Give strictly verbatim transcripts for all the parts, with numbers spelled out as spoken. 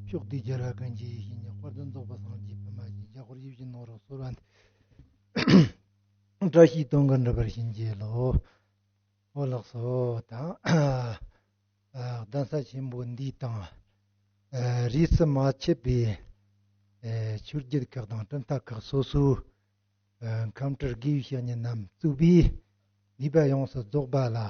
ཕྱོགས་དུས་རྒྱལ་བ་ཀུན་གྱི་ཡིད་བཞིན་གྱི་དཔལ་ལྡན་རྫོགས་པའི་སངས་རྒྱས་པདྨ་འབྱུང་གནས་ཀྱི་འཁོར་ཡིད་བཞིན་ནོར་བུ་གསོལ་བ་འདེབས། བཀྲ་ཤིས་དོན་ཀུན་འགྲུབ་པར་བྱིན་གྱིས་རློབས། ཨོ་ལགས་སོ། ད་ཨ་གདན་ས་ཆེན་པོ་འདི་དང་ཨ་རིས་སུ་མ་ཆད་པའི་ཨ་ཆོས་བརྒྱུད་ཁག་དང་གྲུབ་མཐའ་ཁག་སོ་སོའི་ཨ་ཁམས་བྲག་དགེ་བའི་བཤེས་གཉེན་རྣམས་གཙོས་པའི་ནུས་པ་ཡོངས་སུ་རྫོགས་པ་ལ། ཨ་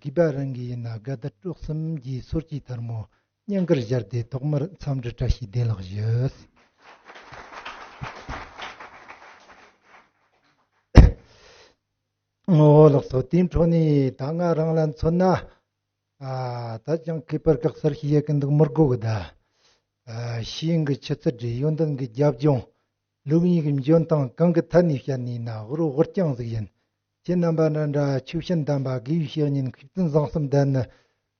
གུས་པ་རང་གི་ཡིན་ན་དགའ་དད་སྤྲོ་གསུམ་གྱི་སོར་གྱི་ཐལ་མོ་སྙིང་གར་སྦྱར་ཏེ་ཐོག་མར་འཚམས་འདྲི་བཀྲ་ཤིས་བདེ་ལེགས་ཞུ། ཨོ་ལགས་སོ། དེའི་འཕྲོ་ནས་ད་ང་རང་ལ་མཚོན་ན། ཨ་ད་ཅང་མཁས་པར་དགག་སར་ཤེས་ཡ་གི་འདུག་མི་དགོས་གི་ད། ཨ་ཤེས་ཡོན་གྱི་ཆུ་ཚད་རེད། ཡོན་ཏན་གྱི་རྒྱབ་ལྗོངས། ལུགས་གཉིས་ཀྱི་འཇོན་ཐང་གང་གི་ཐད་ནས་བཤད་ནས་ན་ཧུར་ཧུར་རྐྱང་ཟིག་ཡིན། ཁྱེད་རྣམ་པ་འདྲ་འདྲ་ཆོས་བྱིན་ལྡན་པ་དགེ་བའི་བཤེས་གཉེན་མཁས་བཙུན་བཟང་གསུམ་ལྡན་ནི།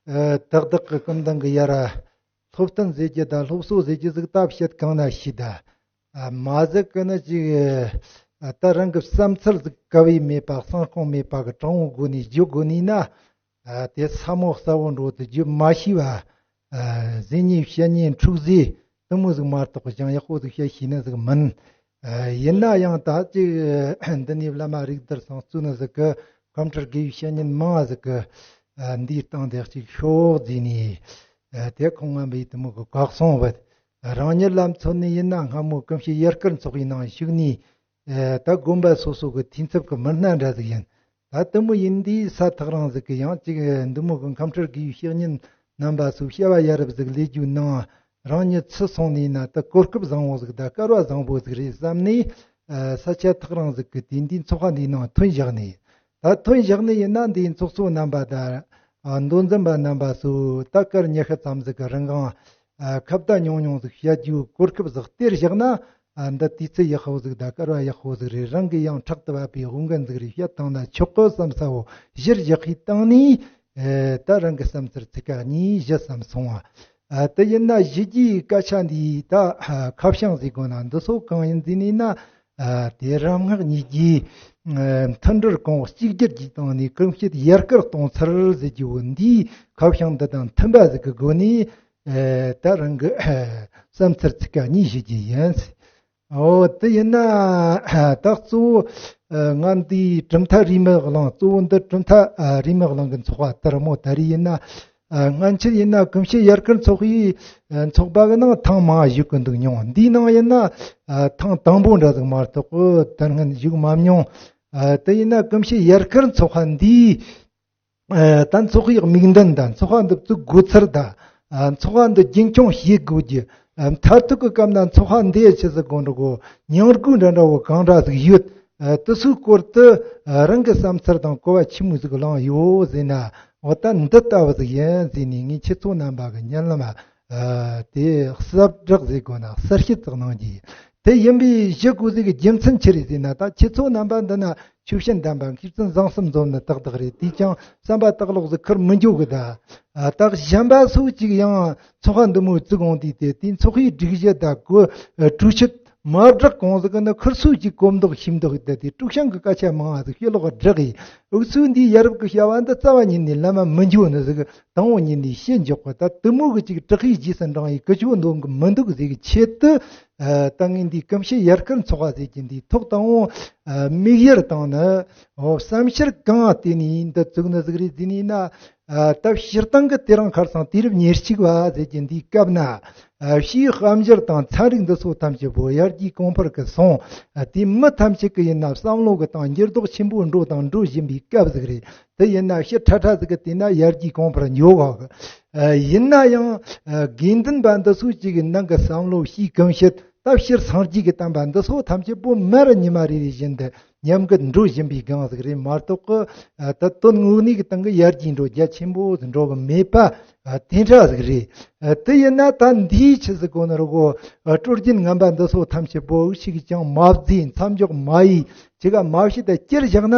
ཨ་ཏག་ཏག་གི་སྐུ་མདུན་གྱི་ཡ་ར། སློབ་སྟོན་ཟེར་རྒྱུ་དང་སློབ་གསོ་ཟེར་རྒྱུ་ཟིག་ད་བཤད་གང་ན་ཤེས་ད། ཨ་མ་ཟིག་གི་ནི་ཅིག་ཨ་ད་རང་གི་བསམ་ཚུལ་ཟིག་ག་བའི་མེད་པ་གསང་སྐོང་མེད་པ་གི་དྲང་བོ་སྒོ་ནས་བརྗོད་དགོས་ནས་ན། ཨ་དེ་ས་མོ་གསལ་བོ་འགྲོ་དུ་རྒྱུ་མ་ཤེས་པ། ཨ་ཟིན་ཉི་བཤད་ཉན་འཁྲུག་ཟིག་དུ་མོ་ཟིག་མ་གཏོགས་ཀྱང་ཡག་པོ་ཟིག་བཤད་ཤེས་ནི་ཟིག་མིན། ཨ་ཡིན་ན་ཡང་ད་ཅིག་འདི་ནས་བླ་མ་རིགས་ལྡན་སང་བཙུགས་ནི་ཟིག་གི་ཁམས་བྲག་དགེ་བའི་བཤེས་གཉེན་མང་ང་ཟིག་གི་ཨ་འདིའི་སྟེང་དེ་ཅིག་ཤོག་ཟིན་ནི། ཨ་དེ་ཁོང་ང་བའི་དུ་མོ་གི་གག་སོང་བ། རང་ཉིད་ལ་མཚོན་ནི་ཡིན་ན་སྔ་མོ་ཀུན་ཤེས་ཡར་སྐར་ཚོགས་པའི་ནང་ཞུགས་ནི། ཨེ་ད་དགོན་པ་སོ་སོ་གི་འཐུས་ཚབ་ཀྱི་མི་སྣ་འདྲ་ཟིག་ཡིན། ད་དུ་མོ་ཡིན་དུས་ས་ཐག་རིང་ཟིག་གི་ཡང་ཅིག་འདི་མོ་གི་ཁམས་བྲག་དགེ་བའི་བཤེས་གཉེན་རྣམ་པ་ཚོ་བྱ་བ་ཡ་རབས་ཟིག་ལས་རྒྱུ་ནང་རང་ཉིད་ཚུད་སོང་ནས་ན་ད་གོ་སྐབས་བཟང་བོ་ཟིག་ད་སྐལ་བ་བཟང་བོ་ཟིག་རེད་བསམ་ནས། ཨེ་ས་ཆ་ཐག་རིང་ཟིག་གི་དེ་འདིའི་ཚོགས་པ་འདིའི་ནང་ཐོན་བཞག་ནས། ད་ཐོན་བཞག་ནས་ཡིན་ན་འདིའི་ཚོགས་གཙོ་རྣམ་པ་དང་། ཨ་མདོ་འཛིན་པ་རྣམ་པ་ཚོ་ད་སྐར་ཉི་ཤུ་ཙམ་ཟིག་གི་རིང་གང་། ཨ་ཁ་བརྡ་ཉུང་ཉུང་ཟིག་བཤད་རྒྱུའི་གོ་སྐབས་ཟིག་སྟེར་བཞག་ན། ཨ་འདི་དུས་ཚོད་ཡག་པོ་ཟིག་དང་སྐལ་བ་ཡག་པོ་ཟིག་རེད། རང་གི་ཡང་ཕྲག་ཏུ་བབས་པའི་དབུ་འགན་ཟིག་རེད། བཤད་བཏང་ན་ཆོག་གི་བསམ་ས་བོ་གཞིར་བཞག་གིས་བཏང་ནས། ཨེ་ད་རང་གི་བསམ་ཚུལ་ཚིག་ཁ་གཉིས་བཞི་ཙམ་སོང་བ། ཨ་དེ་ཡིན་ན་གཞི་རྒྱུའི་སྐད་ཆ་འདི་ད་ཨ་ཁ་བྱང་ཟིག་དགོས་ན་འདི་ཚོ་གང་ཡིན་ཟེར་ནས་ན། ཨ་དེ་རང་སྔགས་གཉིས་ཀྱི་ཨ་མཐུན་སྒྲིལ་གོང་འོག་གཅིག་གྱུར་གྱི་སྟེང་ནས་ཀུན་སྤྱོད་ཡར་སྐུལ་གཏོང་ཚུལ་ཟེར་རྒྱུ་བོ་འདིའི་ཁ་བྱང་འདི་དང་མཐུན་པ་ཟིག་གི་སྒོ་ནས། ཨ་ད་རང་གི་ཨ་བསམ་ཚུལ་ཚིག་ཁ་གཉིས་ཞུ་རྒྱུ་ཡིན། འོ་དེ་ཡིན་ན་ད་གཙོ་བོ་ཨ་ང་འདིའི་གྲུབ་མཐའ་རིས་མེད་གླིང་། གཙོ་བོ་འདི་གྲུབ་མཐའ་ཨ་རིས་མེད་གླིང་གི་ཚོགས་པ་ལྟར་མོ་ད་རེས་ཡིན་ན། ཨ་སྔ་ཕྱིར་ཡིན་ན་ཀུན་ཤེས་ཡར་སྐུལ་ཚོགས་པའི་ཨ་ཚོགས་པ་གི་ནང་ཐེངས་མང་བ་ཞུགས་གི་འདུག་མྱོང་། འདིའི་ནང་ཡིན་ན་ཨ་ཐེངས་དང་པོ་འདྲ་ཟིག་མ་གཏོགས་ད་སྔོན་ཞུགས་མ་མྱོང་། ཨ་དེ་ཡིན་ན་ཀུན་ཤེས་ཡར་སྐུལ་ཚོགས་པ་འདིའི་ཨ་ད་ཚོགས་པའི་དམིགས་འདུན་དང་ཚོགས་པ་འདི་བཙུགས་དགོས་ཚུལ་དང་། ཨ་ཚོགས་པ་འདི་རྒྱུན་འཁྱོངས་བྱེད་དགོས་རྒྱུ། ཨ་མཐར་ཐུག་གི་སྐབས་ན་ཚོགས་པ་འདི་ཆི་ཟིག་གོ་འགྲོ་གོ། མྱིང་དགོས་འདྲ་འདྲ་བོ་གང་འདྲ་ཟིག་ཡོད། ཨ་དེ་ཚོའི་སྐོར་དུ་ཨ་རང་གི་བསམ་ཚུལ་དང་གོ་བ་ཆི་མོ་ཟིག་བླངས་ཡོད་ཟེར་ན། འོ་ད་འདི་ལྟ་བུ་ཟིག་ཡིན་ཟེར་ནས་ངས་ཁྱེད་ཚོ་རྣམ་པ་གི་སྙན་ལམ་ཨ་དེ་གསལ་བསྒྲགས་ཟེར་དགོས་ན་གསལ་བཤད་ཙག་གནང་རྒྱུ་ཡིན། དེ་ཡིན་པའི་གཞི་དགོས་ཟིག་གི་རྒྱུ་མཚན་ཆི་རེད་ཟེར་ན། ད་ཁྱེད་ཚོ་རྣམ་པ་འདི་ན་ཆོས་བྱིན་ལྡན་པ་མཁས་བཙུན་བཟང་གསུམ་འཛོམས་ནི་ཏག་ཏག་རེད། དེས་ཀྱང་བསམ་པ་ལྟག་ལོག་ཟིག་ཁུར་མི་འཇུག་གི་ད། ཨ་ད་གཞན་པ་སུ་གཅིག་ཡང་ཚོགས་པ་འདི་མོ་བཙུགས་འོང་དུས་དེ་དེའི་ཚོགས་པའི་སྒྲིག་གཞི་དང་གོ་ཨ་གྲོས་ཆོད་མ་བསྒྲགས་གོང་ཟིག་གི་ནི་ཁུར་སུ་གཅིག་གོམ་མདོག་ཤིམ་མདོག་དེ་དེ་དཀྲུག་ཤིང་གི་སྐད་ཆ་མང་བ་ཟིག་ཤོད་ལོག་བསྒྲགས་ཡིན། འུ་ཚོའི་འདིའི་ཡ་རབས་ཀྱི་བྱ་བ་འདི་རྩ་བ་ཉིད་ནས་ལམ་མ་མི་འཇུག་ནི་ཟིག་དང་པོ་ཉིད་ནས་ཤེས་འཇོག་གི། ད་དེ་མོ་གི་ཅིག་དྲག་ཡིག་རྗེས་སུ་འབྲང་ཡིག་གི་ཆོ་འདོན་གི་མི་འདུག་ཟེར་གི་ཆེད་དུ། ཨ་ད་ངས་འདི་ཀུན་ཤེས་ཡར་སྐུལ་ཚོགས་པ་ཟེར་གྱི་འདིའི་ཐོག་དང་པོ་ཨ་དམིགས་ཡུལ་དང་ནི། འོ་བསམ་འཆར་གང་བལྟས་ནས་འདི་བཙུགས་ནི་ཟིག་རེད་ཟེར་ནས་ན། ཨ་ད་སྤྱིར་བཏང་གི་དེ་རིང་ཁ་སང་དུས་རབས་ཉེར་གཅིག་པ་ཟེར་གྱི་འདིའི་སྐབས་ན། ཨ་ཕྱིའི་དཔལ་འབྱོར་དང་ཚན་རིག་འདི་ཚོ་ཐམས་ཅད་པོ་ཡར་རྒྱས་གོང་འཕེལ་གི་སོང་། ཨ་དེ་མི་ཐམས་ཅད་ཀྱི་ཡིན་ན་བསམ་བློ་གི་སྟེང་འགྱུར་ལྡོག་ཆེན་པོ་འགྲོ་དང་འགྲོ་བཞིན་པའི་སྐབས་ཟིག་རེད། དེ་ཡིན་ན་ཕྱི་ཁྲ་ཁྲ་ཟིག་གི་དེ་ན་ཡར་རྒྱས་གོང་འཕེལ་འགྱོ་ག་གི། ཨ་ཡིན་ན་ཡང་ཨ་དགེ་འདུན་པ་འདི་ཚོ་གཅིག་གི་ནང་གི་བསམ་བློ་ཕྱིའི་ཀུན་སྤྱོད་ད་ཕྱིར་སངས་རྒྱས་ཀྱི་བསྟན་པ་འདི་ཚོ་ཐམས་ཅད་པོ་མར་ཉི་མ་རེ་རེ་བཞིན་དུ་ཉམས་རྒུད་འགྲོ་བཞིན་པའི་སྒང་ཟིག་རེད་མ་གཏོགས་གི། ཨ་ད་དོན་དངོས་གནས་ཀྱི་སྟེང་གི་ཡར་རྒྱས་འགྲོ་རྒྱ་ཆེན་པོ་ཟིག་འགྲོ་གི་མེད་པ་ཨ་དེ་འདྲ་ཟིག་རེད། ཨ་དེ་ཡིན་ན་ད་འདིའི་ཆི་ཟིག་གོ་ནི་རུ་གོ། ཨ་སྲོལ་རྒྱུན་ངན་པ་འདི་ཚོ་ཐམས་ཅད་པོ་འུ་ཆི་གིས་ཀྱང་མ་བརྫིས། མཚམས་འཇོག་མ་ཡིས། ཅི་ག་མ་བྱེད་དུ་བསྐྱུར་བཞག་ན།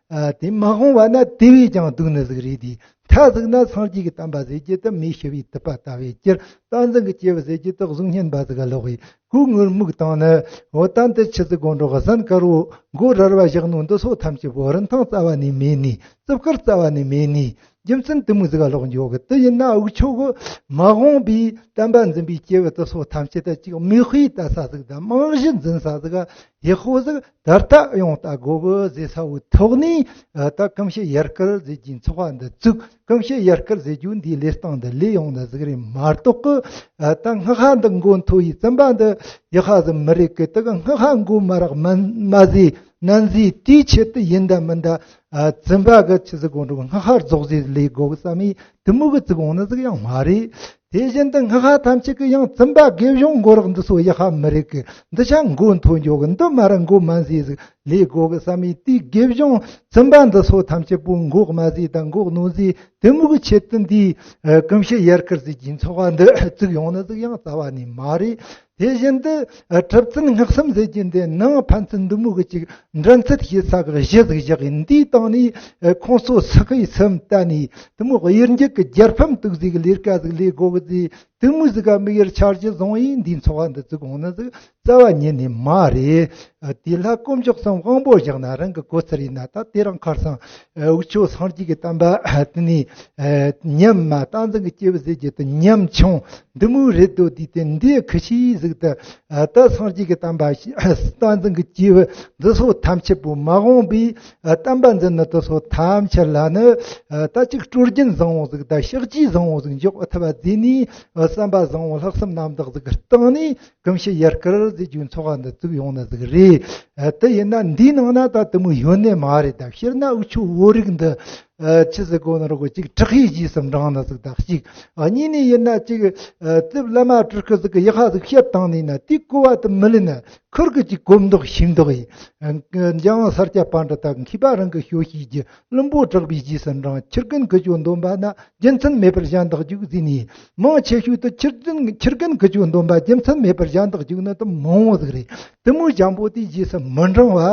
ཨ་དེ་མ་འོངས་པ་ན་དེ་བས་ཀྱང་སྡུག་ནི་ཟིག་རེད་དེ། མཐའ་ཟིག་ན་སངས་རྒྱས་ཀྱི་བསྟན་པ་ཟེར་རྒྱུ་དེ་མེ་ཤི་བའི་དུད་པ་ལྟ་བུའི་སྐྱེར། བསྟན་འཛིན་གྱི་སྐྱེས་བུ་ཟེར་རྒྱུ་དེ་གཟུགས་བརྙན་པ་ཟིག་ག་ལོག་བའི་གོས་ངུར་སྨྲིག་བཏང་ནི། འོ་ད་འདི་ཆི་ཟིག་གོ་འགྲོ་ག་ཟན་དཀར་བོ་མགོ་རལ་བ་བཞག་ནོ་འདི་ཚོ་ཐམས་ཅད་པོ་རིན་ཐང་རྩ་བ་ནས་མེད་ནི། བརྩི་བཀུར་རྩ་བ་ནས་མེད་ནི། རྒྱུ་མཚན་དེ་མོ་ཟིག་ག་ལོག་འགྱོ་གི། དེ་ཡིན་ན་འུ་ཆོ་གི་མ་འོངས་པའི་བསྟན་པ་འཛིན་པའི་སྐྱེས་བུ་དེ་ཚོ་ཐམས་ཅད་ད་ཅིག་མིག་དཔེ་ལྟ་ས་ཟིག་དང་རྨང་གཞི་འཛིན་ས་ཟིག་ག་ཡག་པོ་ཟིག་ད་ལྟ་ཡང་ལྟ་དགོ་གི་ཟེར་ས་བོའི་ཐོག་ནས། ཨ། ད་གོམས་གཤིས་ཡར་སྐུལ་ཟེར་གྱི་ཚོགས་པ་འདི་བཙུགས། གོམས་གཤིས་ཡར་སྐུལ་ཟེར་རྒྱུ་འདིའི་ལས་སྟངས་འདི་ལས་ཡོང་ནི་ཟིག་རེད་མ་གཏོགས་གི། ཨ། ད་སྔགས་པ་འདི་མགོ་མཐོ་ཡི་བཙུན་པ་འདི་ཡག་པ་ཟིག་མི་རེད་གི། དེ་གི་སྔགས་པ་མགོ་མ་རག་མ་མ་ཟིག་ནན་ཟིག་དེའི་ཆེད་དུ་ཡིན་ད་མིན་ད། ཨ། བཙུན་པ་གི་ཆི་ཟིག་གོ་འགྲོ་གི་སྔགས་པ་རྫོགས་ཟིག་ལས་དགོ་གི་བསམ་ཡི་དེ་མོ་གི་བཙུགས་འོང་ནི་ཟིག་ཡང་མ་རེད། དེ་བཞིན་དུ་སྔགས་པ་ཐམས་ཅད་ཀྱི་ཡང་བཙུན་པ་དགེ་སྦྱོང་མགོ་རག་འདི་ཚོ་ཡག་པ་མི་རེད་གི། འདི་ཆ་མགོ་མཐོ་འགྱོ་གི། འདི་མ་ར་མགོ་མ་མཛེས་ཟིག་ལས་དགོ་གི་བསམ་ཡི་དེའི་དགེ་སྦྱོང་བཙུན་པ་འདི་ཚོ་ཐམས་ཅད་པོ་མགོ་མ་མཛེས་དང་མགོ་རྣོ་མཛེས་དེ་མོ་གི་ཆེད་དུ་འདི། ཨ། གོམས་གཤིས་ཡར་སྐུལ་ཟེར་གྱི་ཚོགས་པ་འདི་བཙུགས་ཡོང་ནི་ཟིག་ཡང་རྩ་བ་ནས་མ་རེད། དེ་བཞིན་དུ། ཨ། གྲུབ་ཚུལ་སྔགས་གསུམ་ཟེར་གྱི་འདི་ནང་ཕན་ཚུན་འདི་མོ་གི་ཅིག་འགྲན་རྩོད་བྱེད་ས་གི་གཞི་ཟིག་བཞག་གི། འདིའི་སྟེང་ནས། ཨ། ཁོང་ཚོ་སུ་གིས་སུ་བལྟ་ནས་དེ་མོ་གཡུལ་འགྱེད་ཀྱི་རྒྱལ་ཕམ་གཏུག་ཟིག་ལས་ཀ་ཟིག་ལས་དགོ་གི་ཟིག་དེ་མོ་ཟིག་ག་དམིགས་ཡུལ་འཆར་གཞི་བཟུང་ཡིན་འདིའི་ཚོགས་པ་འདི་བཙུགས་འོང་ནི་ཟིག་རྩ་བ་ཉིད་ནས་མ་རེད། ཨ། དེ་ལྷ་དཀོན་མཆོག་གསུམ་དབང་པོ་བཞག་ན་རང་གི་གོ་ཚུལ་ཡིན་ན་ད་དེ་རིང་ཁར་སང་། ཨ། འུ་ཆོ་སངས་རྒྱས་ཀྱི་བསྟན་པ་དེ་ནས། ཨ། ཉམས་མ་བསྟན་འཛིན་གྱི་སྐྱེས་བུ་ཟེར་རྒྱུ་དེ་ཉམ་ཆུང་འདི་མོ་རེད་དོ། དེ་དེ་འདི་ཁི་ཤི་ཟིག་ད། ཨ། ད་སངས་རྒྱས་ཀྱི་བསྟན་པ་བསྟན་འཛིན་གྱི་སྐྱེས་བུ་འདི་ཚོ་ཐམས་ཅད་པོ་མ་འོངས་པའི། ཨ། བསྟན་པ་འཛིན་ནི་དེ་ཚོ་ཐམས་ཅད་ལ་ནི། ཨ། ད་ཅིག་སྲོལ་རྒྱུན་བཟང་བོ་ཟིག་ད་ཕྱག་རྗེས་བཟང་བོ་ཟིག་འཇོག་ཐུབ་པ་བཟོས་ནས། ཨ། བསམ་པ་བཟང་བོ་ལྷག་བསམ་རྣམ་དག་ཟིག་གི་སྟེང་ནས་གོམས་གཤིས་ཡར་སྐུལ་ཟེར་རྒྱུའི་ཚོགས་པ་འདི་བཙུགས་ཡོང་ནི་ཟིག་རེད། ཨ། དེ་ཡིན་ན་འདིའི་ནང་ན་ད་དེ་མོ་ཡོད་ནི་མ་རེད། ད་སྤྱིར་ན་འུ་ཆོ་བོད་རིགས་འདི། ཨ། ཆི་ཟེར་དགོ་ནི་རེད་གོ། གཅིག་དྲག་ཡིག་རྗེས་སུ་འབྲང་ནི་ཟིག་དང་གཅིག་ཨ། གཉིས་ནས་ཡིན་ན་གཅིག་ཨ། རྩིབ་བླ་མ་སྤྲུལ་སྐུ་ཟིག་གི་ཡག་པ་ཟིག་བཤད་བཏང་ནས་ན་དེའི་གོ་བ་དེ་མི་ལེན་ན་ཁུར་གི་གཅིག་གོ་མདོག་ཤེས་མདོག་ཡིན། ཨ། འཇམ་དབྱངས་ས་སྐྱ་པཎྜི་ཏ་མཁས་པ་རང་གི་སྐྱོ་ཤས་ཀྱི་བླུན་པོ་དྲག་པོའི་རྗེས་སུ་འབྲང་། ཁྱི་རྒན་ཀུ་ཅོ་འདོན་པ་ན་རྒྱུ་མཚན་མེད་པར་གཞན་དག་རྒྱུག་ཟེར་ནས། མང་ཆེ་ཤོས་དེ་ཁྱི་རྒན་ཁྱི་རྒན་ཀུ་ཅོ་འདོན་པ་རྒྱུ་མཚན་མེད་པར་གཞན་དག་རྒྱུག་ནི་དེ་མང་བོ་ཟིག་རེད། དེ་མོ་འཇམ་པོ་དེའི་རྗེས་སུ་མི་འབྲང་བ།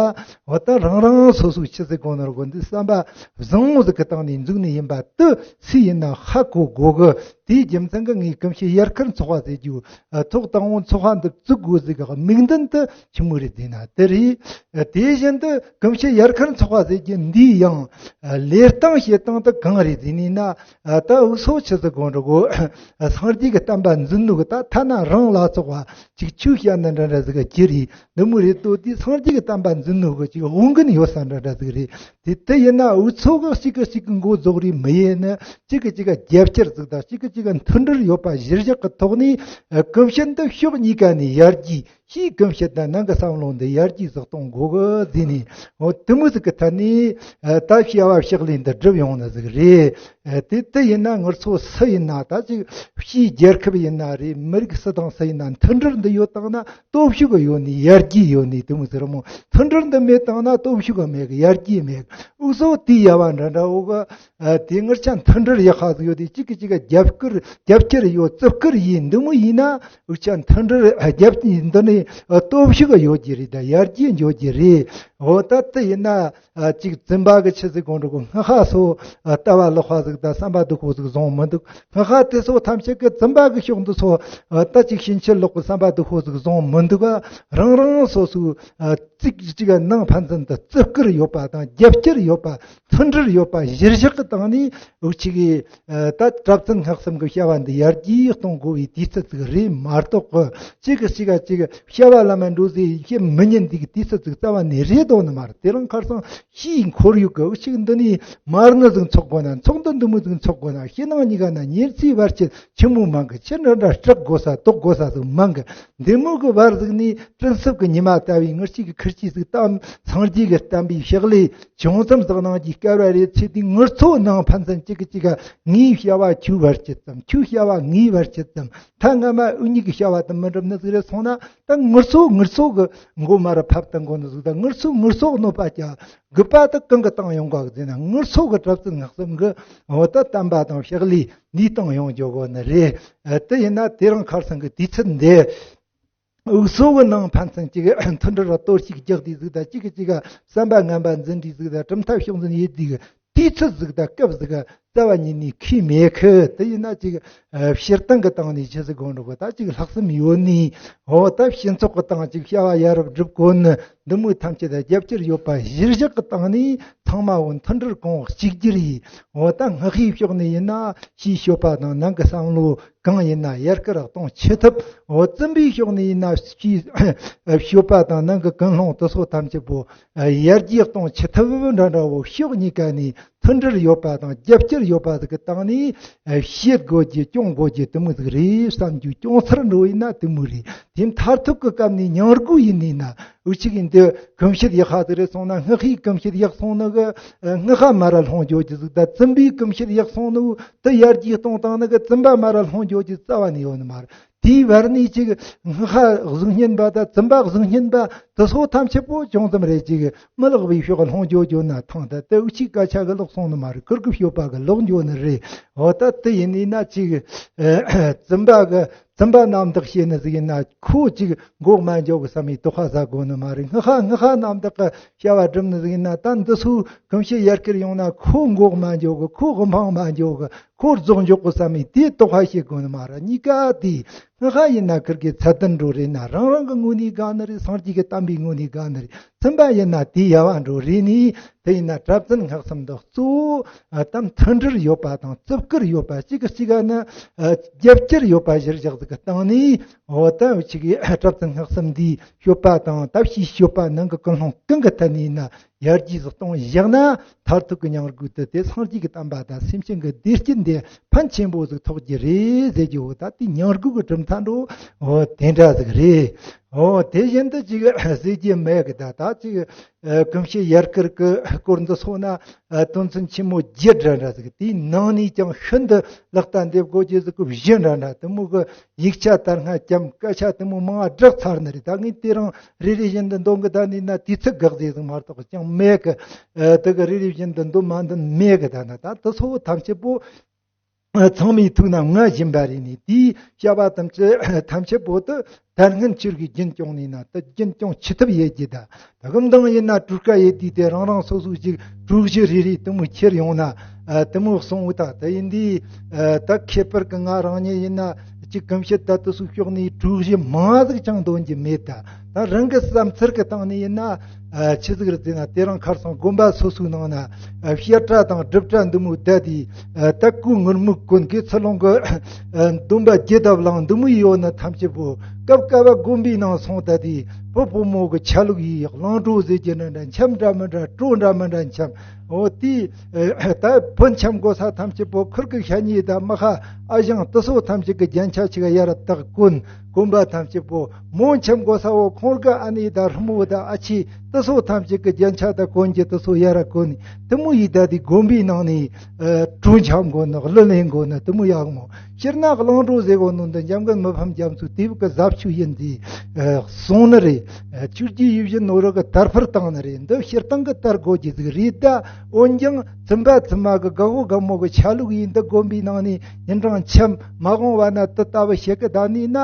འོ་ད་རང་རང་སོ་སོའི་ཆི་ཟེར་དགོ་ནི་རེད་གོ། འདི་བསམ་པ་བཟང་བོ་ཟིག་གི་སྟེང་ནས་འཛུགས་ནི་ཡིན་པ་དེ་སུ་ཡིན་ན་ཧ་གོ་དགོ་གི། དེའི་རྒྱུ་མཚན་གྱིས་ངས་གོམས་གཤིས་ཡར་སྐུལ་ཚོགས་པ་ཟེར་རྒྱུ། ཨ། ཐོག་དང་པོ་ཚོགས་པ་འདི་བཙུགས་དགོས་ཟིག་གི་དམིགས་འདུན་དེ་ཆི་མོ་རེད་ཟེར་ན་དེ་རེད། ཨ། དེ་བཞིན་དུ་གོམས་གཤིས་ཡར་སྐུལ་ཚོགས་པ་ཟེར་རྒྱུ་འདིའི་ཡང་། ཨ། ལས་སྟངས་བྱེད་སྟངས་དེ་གང་རེད་ཟེར་ནས་ན། ཨ། ད་འུ་ཚོ་ཆི་ཟེར་དགོ་འགྲོ་གོ། ཨ། སངས་རྒྱས་ཀྱི་བསྟན་པ་འཛིན་ནོ་གི་ད་ཐ་ན་རང་ལ་སོགས་པ་ཅིག་ཆོས་བཤད་ནི་འདྲ་འདྲ་ཟིག་གི་རེད། འདི་མོ་རེད་དོ། དེ་སངས་རྒྱས་ཀྱི་བསྟན་པ་འཛིན་ནོ་གི་ཅིག་དབང་གིན་ཡོད་ས་འདྲ་འདྲ་ཟིག་རེད། དེ་དེ་ཡིན་ན་འུ་ཚོ་གི་གཅིག་གི་གཅིག་གི་མགོ་རྫོགས་རེས་མི་ཡེ་ནི། གཅིག་གི་གཅིག་ག་རྒྱབ་སྐྱོར་ཟིག་དང་གཅིག་གི་གཅིག་ག་མཐུན་སྒྲིལ་ཡོད་པ་གཞིར་བཞག་གི་ཐོག་ནས། ཨ། གོམས་གཤིས་འདི་ཕྱོགས་གཉིས་ཀ་ནས་ཡར་རྒྱས། ཕྱིའི་གོམས་གཤིས་དང་ནང་གི་བསམ་བློ་འདི་ཡར་རྒྱས་ཟིག་གཏོང་དགོས་གི་ཟེར་ནས། འོ་དེ་མོ་ཟིག་གི་ཐད་ནས། ཨ། ད་བྱ་བ་ཕྱག་ལས་འདི་སྒྲུབ་ཡོང་ནི་ཟིག་རེད། ཨ། དེ་དེ་ཡིན་ན་ང་ཚོ་སུ་ཡིན་ན་ད་ཅིག་ཕྱིའི་རྒྱལ་ཁབ་ཡིན་ན་རེད། མི་རིགས་སུ་དང་སུ་ཡིན་ན་མཐུན་སྒྲིལ་འདི་ཡོད་བཏང་ན་སྟོབས་ཤུགས་ཡོད་ནི། ཡར་རྒྱས་ཡོད་ནི། དེ་མོ་ཟིག་རེད་མོ། མཐུན་སྒྲིལ་འདི་མེད་བཏང་ན་སྟོབས་ཤུགས་མེད་གི། ཡར་རྒྱས་མེད་གི། འུ་ཚོ་དེའི་བྱ་བ་འདྲ་འདྲ་འོ་གི། ཨ། དེ་ངར་ཆ་མཐུན་སྒྲིལ་ཡག་པ་ཟིག་ཡོད་དེ། གཅིག་གིས་གཅིག་ག་རྒྱབ་སྐྱོར་རྒྱབ་སྐྱོར་ཡོད། བརྩི་བཀུར་ཡིན། འདི་མོ་ཡིན་ན་འུ་ཆ་མཐུན་སྒྲིལ་རྒྱབ་འདི་ནས་སྟོབས་ཤུགས་ཡོད་ཀྱི་རེད། ད་ཡར་རྒྱས་འགྱོ་གི་རེད། འོ་ད་དེ་ཡིན་ན། ཨ། གཅིག་བཙུན་པ་གི་ཆི་ཟིག་གོ་འགྲོ་གོ། སྔགས་པ་ཚོ། ཨ། ལྟ་བ་ལོག་པ་ཟིག་དང་བསམ་པ་སྡུག་པོ་ཟིག་བཟུང་མི་འདུག། སྔགས་པ་དེ་ཚོ་ཐམས་ཅད་ཀྱི་བཙུན་པ་གི་ཕྱོགས་འདི་ཚོ། ཨ། ད་ཅིག་ཕྱིན་ཆད་ལོག་གི་བསམ་པ་སྡུག་པོ་ཟིག་བཟུང་མི་འདུག། ཨ། རང་རང་སོ་སོའི། ཨ། གཅིག་གཅིག་ག་ནང་ཕན་ཚུན་དུ་བརྩི་བཀུར་ཡོད་པ་དང་རྒྱབ་སྐྱོར་ཡོད་པ། མཐུན་སྒྲིལ་ཡོད་པ་གཞིར་བཞག་གི་སྟེང་ནས་འུ་ཅག་གིས། ཨ། ད་གྲྭ་བཙུན་སྔགས་གསུམ་གྱི་བྱ་བ་འདི་ཡར་རྒྱས་གཏོང་དགོས་པའི་དུས་ཚོད་ཅིག་རེད་མ་གཏོགས། གཅིག་གིས་གཅིག་ག་ཅིག་བྱ་བ་ལ་མ་འགྲོ་ཟེར་བྱེད་མི་ཉན་འདི་གི་དུས་ཚོད་ཅིག་རྩ་བ་ནས་རེད་དོ་ནི་མ་རེད། དེ་རིང་ཁར་སང་ཕྱིའི་ཁོར་ཡུག་གི་འུ་ཅག་འདི་ནས་མར་ནི་ཟིག་འཚོགས་དགོས་ན། ཚོགས་འདུ་འདི་མོ་ཟིག་འཚོགས་དགོས་ན། ཕྱི་ནང་གཉིས་ཀ་ན་ཉེར་འཚེའི་བར་ཆད་ཆེན་མོ་མང་གི། ཁྱི་འདྲ་འདྲ་སྐྲག་དགོས་ས་ལྟོགས་དགོས་ས་ཟིག་མང་གི། འདི་མོ་གི་བར་ཟིག་ནས་སྤྲིན་གསེབ་ཀྱི་ཉི་མ་ལྟ་བུའི་ངར་ཅིག་གི་ཁུར་ཅིག་ཟིག་བཏང་། སངས་རྒྱས་ཀྱི་བསྟན་པའི་ཕྱག་ལས་ཅུང་ཙམ་ཟིག་གནང་རྒྱུའི་སྐལ་བ་རེ་ཚེ་འདིའི་ངར་ཚོ་ནང་ཕན་ཚུན་གཅིག་གིས་གཅིག་ག་ངའི་བྱ་བ་ཁྱོའི་བར་ཆད་ཙམ། ཁྱོའི་བྱ་བ་ངའི་བར་ཆད་ཙམ། ཐ་སྔ་མ་འུ་གཉིས་ཀྱི་བྱ་བ་དེ་མི་འགྲུབ་ནི་ཟིག་རེད་སོང་ན། ད་ངར་ཚོ་ངར་ཚོ་གི་མགོ་མ་ར་ཕབ་བཏང་དགོས་ནི་ཟིག། ད་ངར་ཚོ་ངར་ཚོ་གནོད་པ་རྒྱག་དགོས་པ་དེ་གང་གི་བཏང་ཡོང་ག་ཟེར་ན། ངར་ཚོ་གི་གྲྭ་བཙུན་སྔགས་གསུམ་གི་འོ་ད་བསྟན་པ་དང་ཕྱག་ལས་འདི་བཏང་ཡོང་རྒྱུ་དགོས་ནི་རེད། ཨ། དེ་ཡིན་ན་དེ་རིང་ཁར་སང་གི་དུས་ཚོད་འདི། འུ་ཚོ་གི་ནང་ཕན་ཚུན་གཅིག་མཐུན་སྒྲིལ་གཏོར་བཤིག་རྒྱག་དུས་ཟིག་དང་། གཅིག་གིས་གཅིག་ག་བསམ་པ་ངན་པ་འཛིན་དུས་ཟིག་དང་། གྲུབ་མཐའ་ཕྱོགས་འཛིན་ཡེད་དུས་དུས་ཚོད་ཟིག་དང་སྐབས་ཟིག་ག་ རྩ་བ་ཉིད་ནས་ཁས་མེད་ཁི། དེ་ཡིན་ན་ཅིག་ཨ་སྤྱིར་བཏང་གི་སྟེང་ནས་ཆི་ཟིག་དགོས་འགྲོ་གི། ད་ཅིག་ལྷག་བསམ་ཡོད་ནི། འོ་ད་སྤྱི་ཚོགས་ཀྱི་སྟེང་ཅིག་བྱ་བ་ཡ་རབས་སྒྲུབ་དགོས་ནི། འདི་མོ་ཐམས་ཅད་ལ་རྒྱབ་སྐྱོར་ཡོད་པ་གཞིར་བཞག་གི་སྟེང་ནས་ཚང་མ་བོ་མཐུན་སྒྲིལ་གོང་འོག་གཅིག་གྱུར་ཡིས། འོ་ད་སྔགས་པའི་ཕྱོགས་ནས་ཡིན་ན་ཕྱིའི་སྤྱོད་པ་དང་ནང་གི་བསམ་བློ་གང་ཡིན་ན་ཡར་སྐུལ་གཏོང་ཅི་ཐུབ། འོ་བཙུན་པའི་ཕྱོགས་ནས་ཡིན་ན་ཕྱིའི་སྤྱོད་པ་དང་ནང་གི་ཀུན་སློང་དེ་ཚོ་ཐམས་ཅད་པོ་ཡར་རྒྱས་གཏོང་ཅི་ཐུབ་འདྲ་འདྲ་བོ་ཕྱོགས་གཉིས་ཀ་ནས་མཐུན་སྒྲིལ་ཡོད་པ་དང་རྒྱབ་སྐྱོར་ཡོད་པ་ཟིག་གི་སྟེང་ནས་ཨ་བྱེད་དགོས་རྒྱུ་སྐྱོང་དགོས་རྒྱུ་དེ་མོ་ཟིག་རེད་བསམ་རྒྱུ། སྐྱོང་ཚར་འགྲོ་ཡིན་ན་དེ་མོ་རེད། དེ་མཐར་ཐུག་གི་སྐབས་ནས་མྱང་རྒུད་ཡིན་ནི་ན་འུ་ཅག་གིས་འདི་གོམས་གཤིས་ཡག་ཧ་ཟིག་རེད་སོང་ན། སྔགས་པའི་གོམས་གཤིས་ཡག་སོང་ནི་གི་ཨ་སྔགས་པ་མར་ར་ལྷུང་འགྱོ་རྒྱུ་ཟིག་ད་བཙུན་པའི་གོམས་གཤིས་ཡག་སོང་ནི་དེ་ཡར་རྒྱས་གཏོང་བཏང་ནི་གི་བཙུན་པ་མར་ར་ལྷུང་འགྱོ་རྒྱུ་རྩ་བ་ནས་ཡོད་ནི་མ་རེད། དེའི་བར་ནས་ཅིག་སྔགས་པ་གཟུགས་བརྙན་པ་དང་བཙུན་པ་གཟུགས་བརྙན་པ་དེ་ཚོ་ཐམས་ཅད་པོ་ཅུང་ཙམ་རེ་ཅིག་མི་ལེགས་པའི་ཕྱོགས་ལྷུང་འགྱོ་འགྱོ་ན་ཐང་། ད་དེ་འུ་ཅག་སྐད་ཆ་གི་ལོག་སོང་ནི་མ་རེད། ཁུར་གི་སྤྱོད་པ་གི་ལོག་འགྱོ་ནི་རེད། འོ་ད་དེ་ཡིན་ནི་ན་ཅིག་ཨ་བཙུན་པ་གི་བཙུན་པ་རྣམ་དག་བྱེད་ནི་ཟིག་ཡིན་ན་ཁོ་ཅིག་འགོག་མ་འགྱོ་གི་བསམ་པའི་དོགས་པ་ཟ་དགོས་ནི་མ་རེད། སྔགས་པ་སྔགས་པ་རྣམ་དག་གི་བྱ་བ་སྒྲུབ་ནི་ཟིག་ཡིན་ན། ད་འདི་ཚོའི་གོམས་གཤིས་ཡར་སྐུལ་ཡོང་ན་ཁོ་འགོག་མ་འགྱོ་གི། ཁོ་དབུ་འཕང་མ་འགྱོ་གི། ཁོ་རྫོགས་འཇོག་གི་བསམ་པའི་དེའི་དོགས་པ་བྱེད་དགོས་ནི་མ་རེད། གཉིས་ཀ་དེ་སྔགས་པ་ཡིན་ན་ཁུར་གི་ཚད་ལྡན་འགྲོ་རེད་ན་རང་རང་གི་ངོས་ནས་དགའ་ནི་རེད། སངས་རྒྱས་ཀྱི་བསྟན་པའི་ངོས་ནས་དགའ་ནི་རེད། བཙུན་པ་ཡིན་ན་དེ་ཡལ་བ་འགྲོ་རེད་ནི། དེ་ཡིན་ན་གྲྭ་བཙུན་སྔགས་གསུམ་འདི་གཙོ་བོ་ཨ་ད་མཐུན་སྒྲིལ་ཡོད་པ་དང་བརྩི་བཀུར་ཡོད་པ། གཅིག་གིས་གཅིག་ག་ནི་ཨ་རྒྱབ་སྐྱོར་ཡོད་པ་གཞིར་བཞག་ཟིག་གི་སྟེང་ནས། འོ་ད་འུ་ཅག་གི་གྲྭ་བཙུན་སྔགས་གསུམ་འདིའི་སྤྱོད་པ་དང་ད་ཕྱིའི་སྤྱོད་པ་ནང་གི་ཀུན་སློང་གང་གི་ཐད་ནས་ཡིན་ན་ཡར་རྒྱས་སུ་གཏོང་བཞག་ན་མཐར་ཐུག་གི་མྱང་རྒུད་དེ་དེ་སངས་རྒྱས་ཀྱི་བསྟན་པ་དང་སེམས་ཅན་གྱི་བདེ་སྐྱིད་འདི་ཕན་ཆེན་པོ་ཟིག་ཐོགས་ཀྱི་རེད་ཟེར་རྒྱུ། འོ་ད་དེ་མྱང་རྒུད་ཀྱི་གྲུབ་མཐའ་འགྲོ། འོ་དེ་འདྲ་ཟིག་རེད། འོ་དེ་བཞིན་དུ་ཅིག་ཟེར་རྒྱུ་མེད་གི། ད་ད་ཅིག་ཨ་གོམས་གཤིས་ཡར་སྐུལ་གི་སྐོར་འདི་སོང་ན་ཨ་དོན་ཚན་ཆེན་མོ་བརྒྱད་འདྲ་འདྲ་ཟིག་དེའི་ནང་ནས་ཀྱང་ཤིན་ཏུ་ལག་བསྟར་འདེབས་དགོས་རྒྱུ་ཟིག་གི་བཞི་འདྲ་འདྲ་དེ་མོ་གི་ཡིག་ཆ་དར་སྔ་ཅམ་སྐད་ཆ་དེ་མོ་མང་བ་བསྒྲགས་ཚར་ནི་རེད། ད་ངས་དེ་རིང་རེ་རེ་བཞིན་དུ་འདོན་གི་ད་ནི་ན་དུས་ཚོད་འགག་ཟེ་ཟིག་མ་གཏོགས་ཅང་མེད་གི། ཨ་དེ་གི་རེ་རེ་བཞིན་དུ་འདོན་མ་འདོན་མེད་གི། ད་ན་ད་དེ་ཚོ་ཐམས་ཅད་པོ་ཚང་མའི་ཐུགས་ན་ང་བཞིན་པ་རེད་ནི། དེའི་བྱ་བ་ཐམས་ཅད་ཐམས་ཅད་པོ་དེ་དར་སྔོན་ཆོས་ཀྱི་རྒྱུན་སྐྱོང་ནས་ན་དེ་རྒྱུན་སྐྱོང་ཅི་ཐུབ་ཡེད་རྒྱུ། ད་ད་གི་མདང་ཡིན་ན་གྲུ་ཁ་ཡེད་དུས་དེ་རང་རང་སོ་སོ་ཅིག་གྲུ་བཞི་རེ་རེ་དེ་མོ་ཁྱེར་ཡོང་ན། ཨ་དེ་མོ་གསུང་འོ་ད་དེ་ཡིན་དུས་ཨ་ད་ཁྱད་པར་གི་ང་རང་ཉིད་ཡིན་ན་ཅིག་གོམས་གཤིས་ད་དེ་ཚོའི་ཕྱོགས་ནས་གྲུ་བཞི་མང་ཟིག་ཅང་འདོན་རྒྱུ་མེད། ད་ད་རང་གི་བསམ་ཚུལ་གི་སྟེང་ནས་ཡིན་ན། ཨ་ཆི་ཟིག་རེད་ཟེར་ན་དེ་རིང་ཁར་སང་དགོན་པ་སོ་སོའི་ནང་ན་ཨ་བཤད་གྲྭ་དང་སྒྲུབ་གྲྭ་འདི་མོ་བསྡད་དེ། ཨ་ད་སྐུ་ངོར་མོ་གོན་གི་ཚུར་ལོང་གི་ཨ་སྡོམ་པ་རྒྱས་བཏབ་ལང་འདི་མོ་ཡོད་ན་ཐམས་ཅད་པོ་སྐབས་སྐབས་པ་དགོན་པའི་ནང་སོང་བསྡད་དེ་བུ་བུ་མོ་གི་ཆ་ལུགས་ཡིས་གླང་བྲོ་ཟེར་གྱི་འདྲ་འདྲ་འཆམ་འདྲ་མི་འདྲ་བྲོ་འདྲ་མི་འདྲ་འཆམ། འོ་དེ་ཨ་ད་བུ་འཆམ་དགོས་ས་ཐམས་ཅད་པོ་ཁུར་གི་ཤ་ཉེ་དང་མི་ཁ་ཨ་ཞང་དེ་ཚོ་ཐམས་ཅད་གི་རྒྱན་ཆ་ཆི་ག་ཡར་བཏགས་གོན། དགོན་པ་ཐམས་ཅད་པོ་མོ་འཆམ་དགོས་ས་བོ་ཁོང་གི་ཨ་ནེ་དང་ཧྲི་མོ་དང་ཨ་ཕྱི་དེ་ཚོ་ཐམས་ཅད་ཀྱི་རྒྱན་ཆ་དང་གོན་རྒྱུ་དེ་ཚོ་ཡར་གོན་ནས་དེ་མོ་ཡིས་ད་དེ་དགོན་པའི་ནང་ནས་ཨ་གྲོས་འཆམ་དགོས་ནི་གླུ་ལེན་དགོས་ནི་དེ་མོ་ཡག་མོ། སྤྱིར་ན་གླང་བྲོ་ཟེར་གོ་ནོ་འདི་འཇམ་མགོན་མི་ཕམ་རྒྱ་མཚོའི་དུས་བབ་ཀྱི་ཟབ་ཆོས་ཡིན་ཟེར་ཨ་གསུངས་ནི་རེད། ཨ་ཆོས་རྒྱལ་ཡིད་བཞིན་ནོར་བུ་གི་དར་འཕར་བཏང་ནི་རེད། འདི་སྤྱིར་བཏང་གི་དར་དགོས་རྒྱུ་ཟིག་རེད། ད་འོན་ཀྱང་བཙུན་པ་བཙུན་མ་གི་དགའ་བོ་དགའ་མོ་གི་ཆ་ལུགས་ཡིན། འདི་དགོན་པའི་ནང་ནས་ཉིན་གྲངས་འཆམ་མ་འོངས་པ་ན་དེ་ལྟ་བུ་བྱེད་ཀི་ད་ནི་ན།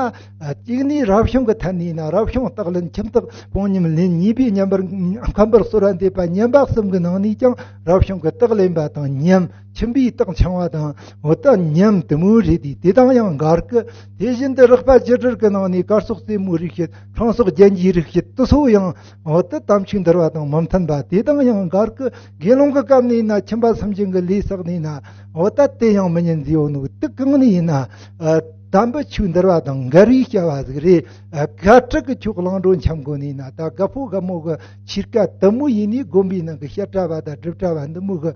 ཨ་གཅིག་ནི་རབ་བྱུང་གི་ཐད་ནས་ན་རབ་བྱུང་རྟགས་ལེན། ཁྱིམ་བདག་དཔུང་ཉམས་ལེན། གཉིས་པའི་མཉམ་པར་ཁམས་པར་གསོལ་བ་འདེབས་པ་ཉམས་པ་གསུམ་གྱི་ནང་ནས་ཀྱང་རབ་བྱུང་གི་རྟགས་ལེན་པ་དང་ཉམས། ཁྱིམ་པའི་རྟགས་འཆང་བ་དང་འོ་ད་ཉམས་དེ་མོ་རེད་དེ། དེ་དང་ཡང་འགལ་གི། དེ་བཞིན་དུ་རགས་པ་བཅུ་དྲུག་གི་ནང་ནས་གར་སོགས་རྩེད་མོའི་རིགས་བྱེད། འཕྲང་སོགས་རྒྱན་གྱི་རིགས་བྱེད་དེ་ཚོ་ཡང་འོ་ད་དམ་ཆོས་འདུལ་བ་དང་མི་མཐུན་པ། དེ་དང་ཡང་འགལ་གི། དགེ་སློང་གི་སྐབས་ནས་ན་ཁྱིམ་པ་སུམ་ཅུ་གི་ལས་བསགས་ནས་ན་འོ་ད་དེ་ཡང་མི་ཉན་ཟེར་ཡོད་ནོ། དེ་གང་ནས་ཡིན་ན་ཨ་དམ་པའི་ཆོས་འདུལ་བ་དང་འགལ་བའི་བྱ་བ་ཟིག་རེད། ཨ་ག་དྲག་གི་ཆོས་གླང་བྲོ་འཆམ་དགོས་ནས་ན་ད་དགའ་ཕོ་དགའ་མོ་གི་ཆོས་སྐལ་དེ་མོ་ཡིན་ནས་དགོན་པའི་ནང་གི་བཤད་གྲྭ་བ་དང་སྒྲུབ་གྲྭ་བ་འདི་མོ་གི་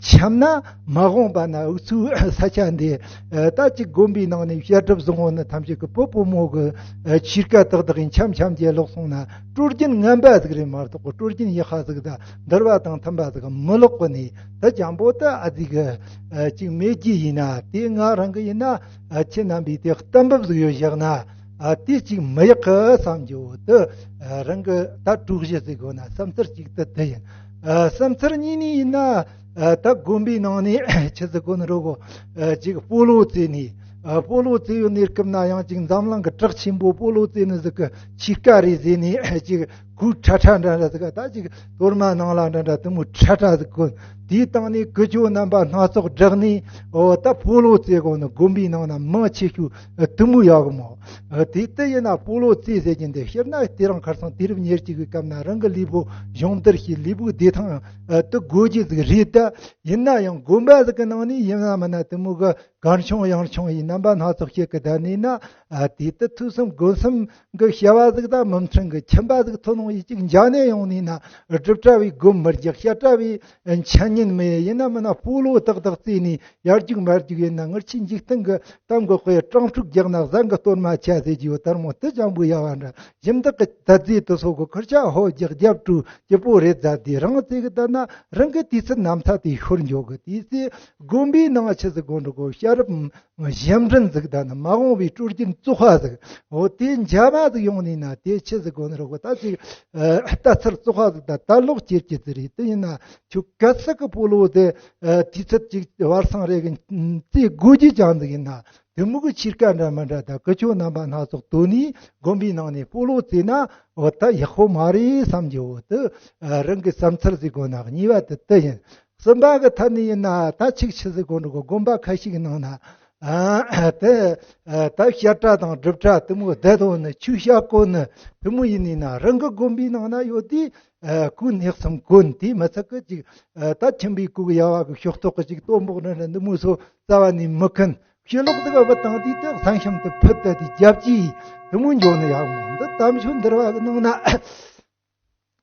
འཆམ་ན་མ་འོངས་པ་ན་འུ་ཚོའི་ས་ཆ་འདི་ཨ་ད་ཅིག་དགོན་པའི་ནང་ནས་བཤད་སྒྲུབ་བཟང་བོ་ནི་ཐམས་ཅད་ཀྱི་བུ་བུ་མོ་གི་ཨ་ཆོས་སྐལ་དག་དག་ཡིན་འཆམ་འཆམ་གྱི་ལོག་སོང་ན། སྲོལ་རྒྱུན་ངན་པ་ཟིག་རེད་མ་གཏོགས་སྲོལ་རྒྱུན་ཡག་པ་ཟིག་དང་འདུལ་བ་དང་མཐུན་པ་ཟིག་མི་ལོག་གི་ནི། ད་ཅང་པོ་ད་ཨ་ཟིག་ཨ་ཅིག་མེད་ཀྱི་ཡིན་ན་དེ་ང་རང་གི་ཡིན་ན་ཨ་ཁྱེད་རྣམ་པས་དེ་གཏན་འབེབས་ཟིག་ཡོད་བཞག་ན་ཨ་དེ་ཅིག་མི་ཡག་གི་བསམ་རྒྱུ་དེ་ཨ་རང་གི་ད་གྲུ་བཞི་ཟིག་དགོས་ན་བསམ་ཚུལ་གཅིག་དེ་དེ་ཡིན། ཨ་བསམ་ཚུལ་གཉིས་ནི་ཡིན་ན་ཨ་ད་དགོན་པའི་ནང་ནས་ཆི་ཟིག་དགོས་ནི་རོ་གོ་ཨ་ཅིག་སྤོ་ལོ་རྩེ་ནི། ཨ་སྤོ་ལོ་རྩེ་ཡོད་གནས་སྐབས་ན་ཡང་ཅིག་འཛམ་གླིང་གི་གྲགས་ཆེན་པོ་སྤོ་ལོ་རྩེ་ནི་ཟིག་གི་ཆོས་སྐལ་རེད་ཟེར་ནི་ཅིག་ གོས་ཁྲ་ཁྲ་འདྲ་འདྲ་ཟིག་ད་ཅིག་གཏོར་མ་ནང་ལ་འདྲ་འདྲ་དེ་མོ་ཁྲ་ཁྲ་ཟིག་གོན། དེའི་སྟེང་ནས་ཀི་ཅོ་རྣམ་པ་སྣ་ཚོགས་བསྒྲགས་ནས། འོ་ད་སྤོ་ལོ་རྩེ་གོ་ནི་དགོན་པའི་ནང་ན་མང་ཆེ་ཤོས་དེ་མོ་ཡོད་གི་མོ། དེ་ལྟ་ཡིན་ན་སྤོ་ལོ་རྩེ་ཟེར་གྱིན་དེ་སྤྱིར་ན་དེ་རིང་ཁ་སང་དུས་རབས་ཉེར་གཅིག་གི་སྐབས་ན་རང་གི་ལུས་པོ་སྦྱོང་བརྡར་བྱེད། ལུས་པོ་བདེ་ཐང་དུ་དགོས་རྒྱུ་ཟིག་རེད། ད་ཡིན་ན་ཡང་དགོན་པ་ཟིག་གི་ནང་ནས་ཡིན་ན་མིན་ན་དེ་མོ་གི་གར་ཆུང་ཡང་ཆུང་ཡིན་རྣམ་པ་སྣ་ཚོགས་ཤིག་གི་ད་ནས་ན། ཨ་དེ་ལྟ་ཐོས་བསམ་སྒོམ་གསུམ་གི་བྱ་བ་ཟིག་དང་མི་མཐུན་གི་ཁྱིམ་པ་ཟིག་ཐོན་ཡོང་ཡིན་ཅིག་མཇལ་ནས་ཡོང་ནས་ན། སྒྲུབ་གྲྭ་བའི་སྒོམ་མི་རྒྱག་བཤད་གྲྭ་བའི་འཆད་ཉན་མི་ཡེད། ཡིན་ན་མིན་ན་སྤོ་ལོ་ཏག་ཏག་རྩེས་ནས་ཡར་རྒྱུག་མར་རྒྱུག་ཡིན་ན། ངར་ཆེ་འཇིག་རྟེན་གི་གཏམ་གི་དཔེ་སྤྲང་ཕྲུག་རྒྱག་ན་བཟང་གི་གཏོར་མ་ཆ་ཟེར་གྱི་ཡོད། དར་མོ་དེ་ཅང་པོ་ཡ་བ་འདྲ། ཞིམ་དག་གི་ད་རྫས་དུ་སོགས་གི་ཁུར་ཆ་ཧོ་རྒྱག་རྒྱབ་དྲུག་སྐྱིད་པོ་རེད་ཟ། དེ་རང་རྩེ་གི་ད་ན་རང་གི་དུས་ཚོད་རྣམ་ཐར་དེ་ཤོར་འཇོག་གི། དུས་ཚོད་དགོན་པའི་ནང་ཆི་ཟིག་གོ་འགྲོ་གོ་ཤ་རབ་གཞན་འདྲེན་ཟིག་ད་ནི་མ་འོངས་པའི་སྲོལ་རྒྱུན་བཙོག་པ་ཟིག་འོ་དེ་འཇག་མ་ཟིག་ཡོང་ནས་ན། དེ་ཆི་ཟིག་གོ་ནི་རོ་གོ་ད་ཅིག་ལྟ་ཚུལ་བཙོག་པ་ཟིག་ད་ད་ལོག་སྐྱེར་གྱི་ཟིག་རེད། དེ་ཡིན་ན་ཁྱོད་ག་ཚོད་གི་སྤོ་ལོ་དེ་དུས་ཚོད་ཅིག་བར་སང་རེ་གི་རྩེ་དགོས་རྒྱུ་ཅང་ཟིག་ཡིན་ན། དེ་མོ་གི་ཕྱིར་ཀ་འདྲ་མི་འདྲ་ད་ཀི་ཅོ་རྣམ་པ་སྣ་ཚོགས་དོ་ནས་དགོན་པའི་ནང་ནས་སྤོ་ལོ་རྩེ་ན་འོ་ད་ཡག་པོ་མ་རེད་བསམ་གྱི། འོ་དེ་རང་གི་བསམ་ཚུལ་ཟིག་གོ་ན་གཉིས་པ་དེ་དེ་ཡིན། གསུམ་པ་གི་ཐད་ནས་ཡིན་ན་ད་ཆིག་ཆི་ཟིག་གོ་འགྲོ་གོ་དགོན་པ་ཁ་ཤས་ཀྱི་ནང་ན། ཨ་དེ་ཨ་ད་བཤད་གྲྭ་དང་སྒྲུབ་གྲྭ་དེ་མོ་བསྡད་དོ་ནི་ཆོས་བཤད་གོ་ནི་དེ་མོ་ཡིན་ནི་ན། རང་གི་དགོན་པའི་ནང་ན་ཡོད་དུས་ཨ་གོས་སྣེ་གསུམ་གོན། དེ་མི་ཚད་གི་ཅིག་ཨ་ད་ཁྱིམ་པའི་གོས་ཡ་བ་གི་ཤོག་ཐོག་གི་ཅིག་སྟོད་འབོག་འདྲ་འདྲ་འདི་མོ་སོ་རྩ་བ་ནས་མི་གོན། ཕྱི་ལོག་དུ་བབ་བཏང་དུས་དེ་གཟན་ཤམ་དུ་ཕུད་དེ་དེ་རྒྱབ་ཀྱིས་དེ་མོ་འཇོག་ནི་ཡག་མོ། འདི་གཏམ་ཤོད་འདིར་བ་གི་ནང་ན།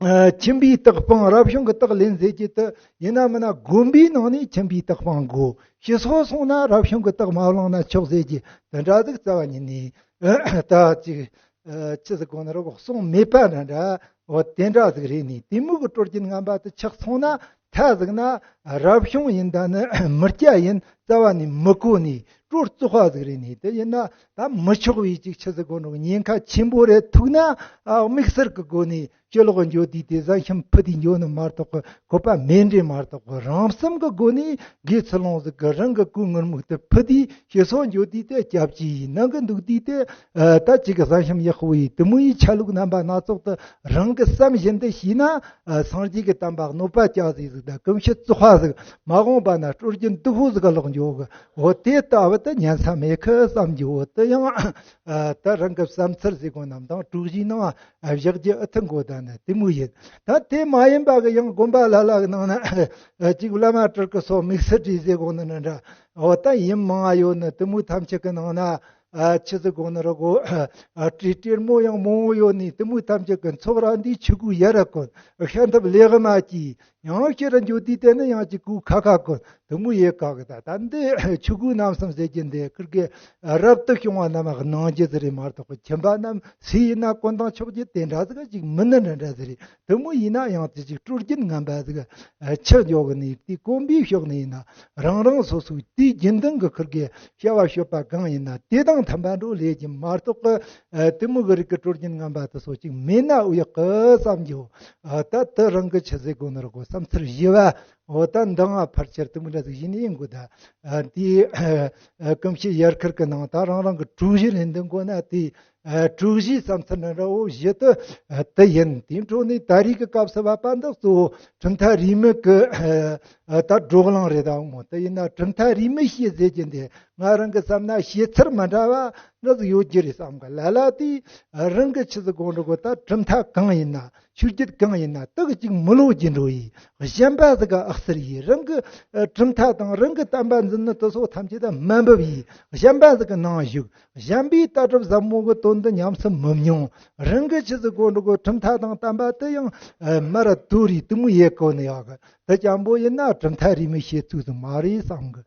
ཨ་ཁྱིམ་པའི་བརྟག་དཔང་རབ་བྱུང་གི་བརྟག་ལེན་ཟེར་གྱི་དེ་ཡིན་ན་མིན་ན་དགོན་པའི་ནང་ནས་ཁྱིམ་པའི་བརྟག་དཔང་དགོས། ཕྱི་སོ་སོང་ན་རབ་བྱུང་གི་བརྟག་མ་བླངས་ན་ཆོག་ཟེར་གྱི་དེ་འདྲ་ཟིག་རྩ་བ་ཉིད་ནས་ད་ཅིག་ཨ་ཆི་ཟིག་གོ་ན་རོགས་གསུང་མེད་པ་འདྲ་འདྲ། འོ་དེ་འདྲ་ཟིག་རེད་ནི། དེ་མོ་གི་སྲོལ་རྒྱུན་ངན་པ་དེ་ཆགས་སོང་ན་ཐ་ཟིག་ན་རབ་བྱུང་ཡིན་ད་ནི་མི་སྐྱ་ཡིན་རྩ་བ་ནས་མི་གོ་ནི་སྲོལ་བཙོག་པ་ཟིག་རེད་ནི། དེ་ཡིན་ན་ད་མི་ཆོག་པའི་ཅིག་ཆི་ཟིག་གོ་ནོ་ཉེན་ཁ་ཆེན་པོ་རེད། ཐུག་ན་ཨ་དམིགས་བསལ་གི་སྒོ་ནས་ཕྱི་ལོགས་འགྱོ་དུས་དེ་གཟན་ཤམ་ཕུད་དེ་འགྱོ་ནི་མ་གཏོགས་གི་བཀོད་པ་མེད་འདྲེ་མ་གཏོགས་གི་རང་བསམ་གི་སྒོ་ནས་དགེ་ཚུལ་སློང་ཟིག་གི་རང་གི་གོས་ངུར་སྨྲིག་དེ་ཕུད་དེ་ཕྱི་སོ་འགྱོ་དུས་དེ་སྐྱབས་ཀྱི་ནང་གི་འདུག་དུས་དེ་ཨ་ད་ཅིག་གི་གཟན་ཤམ་ཡག་པོ་ཡིས་དེ་མོ་ཡི་ཆ་ལུགས་རྣམ་པ་སྣ་ཚོགས་དེ་རང་གི་བསམ་བཞིན་དུ་བྱས་ན་ཨ་སངས་རྒྱས་ཀྱི་བསྟན་པ་གནོད་པ་རྒྱག་ཟིག་ཟིག་དང་ཀུན་སྤྱོད་བཙོག་པ་ཟིག་མ་འོངས་པ་ན་སྲོལ་རྒྱུན་སྡུག་པོ་ཟིག་ག་ལོག་འགྱོ་གི། འོ་དེ་ལྟ་བུ་དེ་ཉན་ས་མེད་ཁི་བསམ་གྱི། འོ་དེ་ཡང་ཨ་ད་རང་གི་བསམ་ཚུལ་ཟིག་གོ་རྣམས་དང་གྲོས་གཞིའི་ནང་བཞག་རྒྱུ་ཨེ་ཐུབ་གོ་ད་ནི་དེ་མོ་ཡིན། ད་དེ་མ་ཡིན་པ་གི་ཡང་དགོན་པ་ལ་ལ་གི་ནང་ན་ཅིག་བླ་མ་སྤྲུལ་སྐུ་སོགས་དམིགས་བསལ་གྱིས་ཟེར་གོ་ནི་ནི་འདྲ། འོ་ད་ཡིན་མང་ང་ཡོད་ནི་དེ་མོ་ཐམས་ཅད་ཀྱི་ནང་ན་ཨ་ཆི་ཟིག་གོ་ནི་ར་གོ་ཨ་བཀྲེས་བཀྲེས་མོ་ཡང་མང་བོ་ཡོད་ནི་དེ་མོ་ཐམས་ཅད་ཀྱི་ཚོགས་ར་འདིའི་ཆུ་གུ་ཡ་ར་གོ་ཤ་འཐབ་ལས་གི་མ་གྱིས། ཡང་ཕྱིར་འགྱོ་དུས་དེ་ནི་ཡང་ཅིག་གོས་ཁ་ཁ་གོན། དེ་མོ་ཡེ་ག་གི་ད་ད་འདི་ཆོས་གོས་རྣམ་གསུམ་ཟེར་གྱི་འདི་ཁིར་གི་རབ་ཏུ་བྱུང་བ་རྣམས་གནང་རྒྱུ་ཟེར་རེད་མ་གཏོགས་གི་ཁྱིམ་པ་རྣམས་སུ་ཡིན་ན་གོན་དང་ཆོག་རྒྱུ་དེ་འདྲ་ཟིག་ཅིག་མིན་ནི་འདྲ་འདྲ་ཟེར་རེད། དེ་མོ་ཡིན་ན་ཡང་དེ་ཅིག་སྲོལ་རྒྱུན་ངན་པ་ཟིག་ཆགས་འཇོག་གི་ནི་དེ་དཀོན་པའི་ཕྱོགས་ནས་ཡིན་ན་རང་རང་སོ་སོའི་དུས་རྒྱུན་ལྡན་གི་ཁིར་གི་བྱ་བ་སྤྱོད་པ་གང་ཡིན་ན་དེ་དང་མཐུན་པ་འགྲོ་ལས་ཀྱི་མ་གཏོགས་གི་དེ་མོ་གི་རིགས་གི་སྲོལ་རྒྱུན་ངན་པ་དེ་སོགས་ཅིག་མེད་ན་འུ་ཡག་གི་བསམ་རྒྱུ། ད་དེ་རང་གི་ཆི་ཟེར་དགོས་ནི་ར་གོ་བསམ་ཚུལ་བཞི་བ། འོ་ད་འདང་ང་ཕལ་ཆེར་དེ་མོ་འདྲ་ཟིག་ཡིན་ཡིན་དགོས་ད། ཨ་དེ་ཨ་ཀུན་སྤྱོད་ཡར་ཁུར་གི་ནང་ད་རང་རང་གི་གྲོས་གཞི་ལེན་འདུན་དགོས་ན་དེ་ཨ་གྲོས་གཞི་བསམ་ཚུལ་ནི་འདྲ་བོ་བཞི་དེ་ཨ་དེ་ཡིན། དེ་འཕྲོ་ནས་ད་རེས་ཀྱི་སྐབས་སུ་བབ་པ་འདི་གཙོ་བོ་གྲུབ་མཐའ་རིས་མེད་ཀྱི་ཨ་ད་བགྲོ་གླེང་རེད་ད་འོང་། དེ་ཡིན་ན་གྲུབ་མཐའ་རིས་མེད་བཤད་ཟེར་གྱི་འདི་ང་རང་གི་བསམ་ན་བཤད་ཚུལ་མི་འདྲ་བ་འདྲ་ཟིག་ཡོད་རྒྱུ་རེད་བསམ་གི། ལ་ལ་དེ་རང་གི་ཆི་ཟིག་དགོངས་འགྲོ་གོ། ད་གྲུབ་མཐའ་གང་ཡིན་ན། ཆོས་བརྒྱུད་གང་ཡིན་ན་དག་ཅིག་མི་ལོ་རྒྱུ་འགྲོ་ཡིས། གཞན་པ་ཟིག་ག་ཨག་སར་ཡིས། རང་གི་ཨ་གྲུབ་མཐའ་དང་རང་གི་བསྟན་པ་འཛིན་ནི་དེ་སོགས་ཐམས་ཅད་ད་མ་འབབ་ཡིས། གཞན་པ་ཟིག་གི་ནང་བཞུགས། གཞན་པའི་ལྟ་གྲུབ་ཟབ་མོ་གི་དོན་དུ་ཉམས་སུ་མི་མྱོང་། རང་གི་ཆི་ཟིག་གོ་འགྲོ་གོ་གྲུབ་མཐའ་དང་བསྟན་པ་དེ་ཡང་ཨ་མར་ར་དོར་རེས་དེ་མོ་ཡེ་གོ་ནི་ཡག་གི། དེ་ཅང་པོ་ཡིན་ན་གྲུབ་མཐའ་རིས་མེད་བཤད་ཚུལ་ཟིག་མ་རེད་བསམ་གི།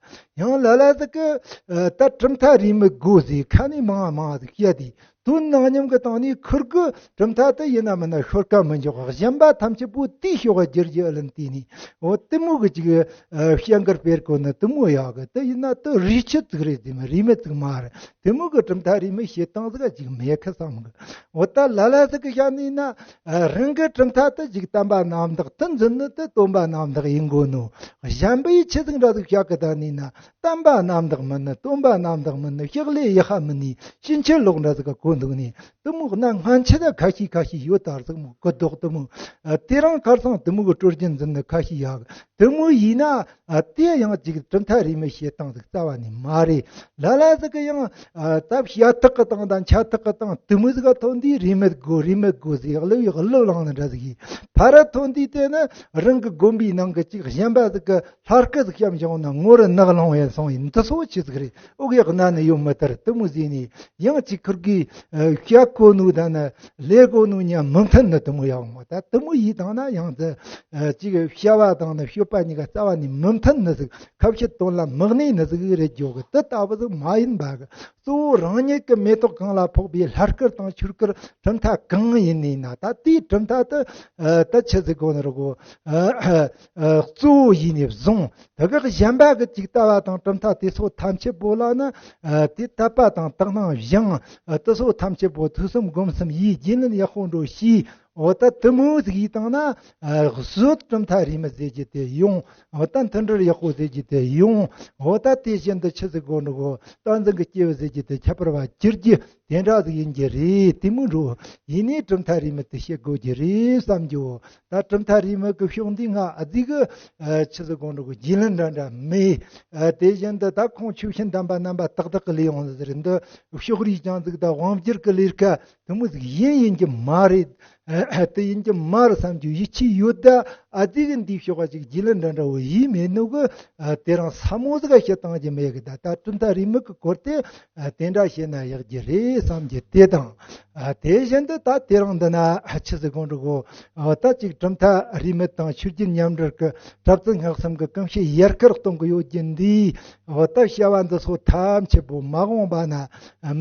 ཡང་ལ་ལ་ཟིག་གི་ཨ་ད་གྲུབ་མཐའ་རིས་མེད་དགོས་ཟེར་ཁ་ནས་མང་ང་མང་ང་ཟིག་བཤད་དེ། དོན་ནང་མཉམ་གྱི་སྟེང་ནས་ཁུར་གི་གྲུབ་མཐའ་དེ་ཡིན་ན་མིན་ན་ཤོར་ཀ་མི་འཇོག། གཞན་པ་ཐམས་ཅད་པོ་དེའི་ཤོག་ག་བསྒྱུར་རྒྱུ་ཨ་ལན་དེ་ནི་འོ་དེ་མོ་གི་ཅིག་ཨ་བཤད་འགར་སྤེལ་གོ་ནི་དེ་མོ་ཡག་གི། དེ་ཡིན་ན་དེ་རིས་ཆད་ཅིག་རེད་དེ་མི་རིས་མེད་ཅིག་མ་རེད། དེ་མོ་གི་གྲུབ་མཐའ་རིས་མེད་བཤད་སྟངས་ཟིག་ཅིག་མེད་ཁི་བསམ་གི། འོ་ད་ལ་ལ་ཟིག་གི་བཤད་ནི་ཡིན་ན་ཨ་རང་གི་གྲུབ་མཐའ་དེ་ཅིག་བསྟན་པ་རྣམ་དག་དེ་འཛིན་ནི་དེ་སྟོན་པ་རྣམ་ དག་ཡིན་དགོས་ནོ། གཞན་པའི་ཆི་ཟིག་འདྲ་ཟིག་བཤད་གི་ད་ནི་ན། བསྟན་པ་རྣམ་དག་མིན་ནི། སྟོན་པ་རྣམ་དག་མིན་ནི། ཕྱག་ལས་ཡག་ཤ་མིན་ནི། ཕྱིན་ཆད་ལོག་འདྲ་ཟིག་ག་གོ་འདུག་ནི། དེ་མོ་གནའ་སྔན་ཆད་ལ་ཁ་ཤས་ཁ་ཤས་ཡོད་ད་ཟིག་མོ་གི་དོག་དེ་མོ། ཨ། དེ་རིང་ཁར་སང་དེ་མོ་གི་སྲོལ་རྒྱུན་འཛིན་ནི་ཁ་ཤས་ཡོད། དེ་མོ་ཡིན་ན། ཨ། དེ་ཡང་ཅིག་གྲུབ་མཐའ་རིས་མེད་བཤད་སྟངས་ཟིག་རྩ་བ་ནས་མ་རེད། ལ་ལ་ཟིག་གི་ཡང་། ཨ། ད་བཤད་ཐག་གི་སྟངས་དང་འཆད་ཐག་གི་སྟངས་དེ་མོ་ཟིག་ག་ཐོན་དུས་རིས་མེད་དགོས་རིས་མེད་དགོས་ཟེར་གླུ་ཡི་གླུ་བླངས་ནི་འདྲ་ཟིག་ཡིན། ཕ་ར་ཐོན་དུས་དེ་ནི་རང་གི་དགོན་པའི་ནང་གི་ཅིག་གཞན་པ་ཟིག་གི་ལྷ་སྐུ་ཟིག་བཤམས་བཞག་ན་ངོ་རུ་ནག་ལོང་བས་སོང་ཡིན། འདི་ཚོ་ཆི་ཟིག་རེད། འུག་ཡག་ན་ནི་ཡོད་མི་ཐར་དེ་མོ་ཟིག་ནི། ཡང་ཅིག་ཁུར་གི། ཨ། བཤད་གོ་ནོ་ད་ནི་ལས་གོ་ནོ་ཉམས་མི་མཐུན་ནི་དེ་མོ་ཡག་མོ། ད་དེ་མོ་ཡིས་དང་ན་ཡང་ཟིག་ཨ། ཅིག་བཤད་པ་དང་ནི་སྤྱོད་པ་གཉིས་ཀ་རྩ་བ་ནས་མི་མཐུན་ནི་ཟིག་ཁ་བཤད་དོན་ལ་མི་གནས་ནི་ཟིག་རེད་འཇོག་གི། དེ་ལྟ་བུ་ཟིག་མ་ཡིན་པ་གི། གཙོ་བོ་རང་ཉིད་ཀྱི་མེ་ཏོག་གང་ལ་ཕོག་པའི་ལྷ་སྐུ་དང་ཆོས་སྐུ་གྲུབ་མཐའ་གང་ཡིན་ནི་ན། ད་དེའི་གྲུབ་མཐའ་དེ། ཨ། ད་ཆི་ཟིག་གོ་ནི་རུ་གོ། ཨ། ཨ། གཙོ་བོ་ཡིན་ནས་བཟུང་། དེ་ག་གཞན་པ་གི་ཅིག་ལྟ་བ་དང་གྲུབ་མཐའ་དེ་ཚོ་ཐམས་ཅད་པོ་ལ་ནི། ཨ། དེ་དད་པ་དང་དག་སྣང་བཞེངས། ཨ། དེ་ཚོ་ཐམས་ཅད་པོ་ཐོས་བསམ་སྒོམ་གསུམ་ཡིས་རྒྱུས་ལོན་ཡག་པོ་འགྲོ་ཤེས། འོ་ད་དེ་མོ་ཟིག་ཡིས་བཏང་ན། ཨ། གཟོད་གྲུབ་མཐའ་རིས་མེད་ཟེར་རྒྱུ་དེ་ཡོང་། འོ་ད་མཐུན་སྒྲིལ་ཡག་པོ་ཟེར་རྒྱུ་དེ་ཡོང་། འོ་ད་དེ་བཞིན་དུ་ཆི་ཟིག་གོ་འགྲོ་གོ། བསྟན་འཛིན་གྱི་སྐྱེས་བུ་ཟེར་རྒྱུ་དེ་ཁྱད་པར་བ་གྱུར་རྒྱུ་དེ་འདྲ་ཟིག་ཡིན་རྒྱུ་རེད། དེ་མོ་འགྲོ་ཡིན་ནས་གྲུབ་མཐའ་རིས་མེད་དུ་བཤད་དགོས་རྒྱུ་རེད་བསམ་རྒྱུ། ད་གྲུབ་མཐའ་རིས་མེད་ཀྱི་ཕྱོགས་འདི་ང་ཨ་ཙི་གི། ཨ། ཆི་ཟིག་གོ་འགྲོ་གོ་རྒྱུས་ལོན་འདྲ་འདྲ་མེད། ཨ། དེ་བཞིན་དུ་ད་ཁོང་ཆོས་བཤད་དམ་པ་རྣམ་པ་ཏག་ཏག་གི་ལས་ཡོང་ཟེར་འདི་ཕྱོགས་རིས་ཀྱང་ཟིག་ད་དབང་སྒྱུར་གི་ལས་ཀ་དེ་མོ་ཟིག་ཡིན་ཡིན་གྱི་མ་རེད། ཨ། དེ་ཡིན་གྱི་མ་རེད་བསམ་རྒྱུ་ཡིད་ཆེས་ཡོད། ད་ཨ་ཙི་གི་འདི་ཕྱོགས་ཀ་ཅིག་རྒྱུས་ལོན་འདྲ་འདྲ་བོ་ཡིན་མེད་ནོ་གི། ཨ། དེ་རང་ས་མོ་ཟིག་ག་བཤད་བཏང་རྒྱུ་མེད་གི། ད་ད་གྲུབ་མཐའ་རིས་མེད་ཀྱི་སྐོར་དེ། ཨ། དེ་འདྲ་བཤད་ན་ཡག་རྒྱུ་རེད་བསམ་རྒྱུ་དེ་དང་། ཨ། དེ་བཞིན་དུ་ད་དེ་རང་འདི་ན། ཨ། ཆི་ཟིག་གོ་འགྲོ་གོ། ཨ། ད་ཅིག་གྲུབ་མཐའ་རིས་མེད་དང་ཆོས་བརྒྱུད་མཉམ་འབྲེལ་གྱི་གྲྭ་བཙུན་སྔགས་གསུམ་གྱི་གོམས་གཤིས་ཡར་སྐུལ་གཏོང་གི་ཡོད་རྒྱུ་འདི། འོ་ད་བྱ་བ་འདི་ཚོ་ཐམས་ཅད་པོ་མ་འོངས་པ་ན་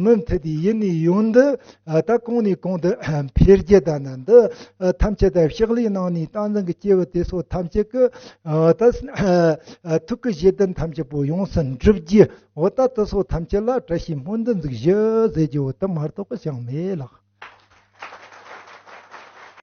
མུ་མཐུད་དེ་ཡིན་ནས་ཡོང་དུས། ད་གོང་ནས་གོང་དུ་འཕེལ་རྒྱས་དང་ན་འདི་ཐམས་ཅད་དུ་ཕྱག་ལས་གནང་ནས་བསྟན་འཛིན་གྱི་སྐྱེས་བུ་དེ་ཚོ་ཐམས་ཅད་ཀྱི་ད་ཐུགས་ཀྱི་བཞེད་དོན་ཐམས་ཅད་པོ་ཡོངས་སུ་འགྲུབ་རྒྱུ། འོ་ད་དེ་ཚོ་ཐམས་ཅད་ལ་བཀྲ་ཤིས་སྨོན་འདུན་ཟིག་ཞུ་ཟེར་རྒྱུ་འོ་ད་མ་གཏོགས་ཅང་མེད་ལགས།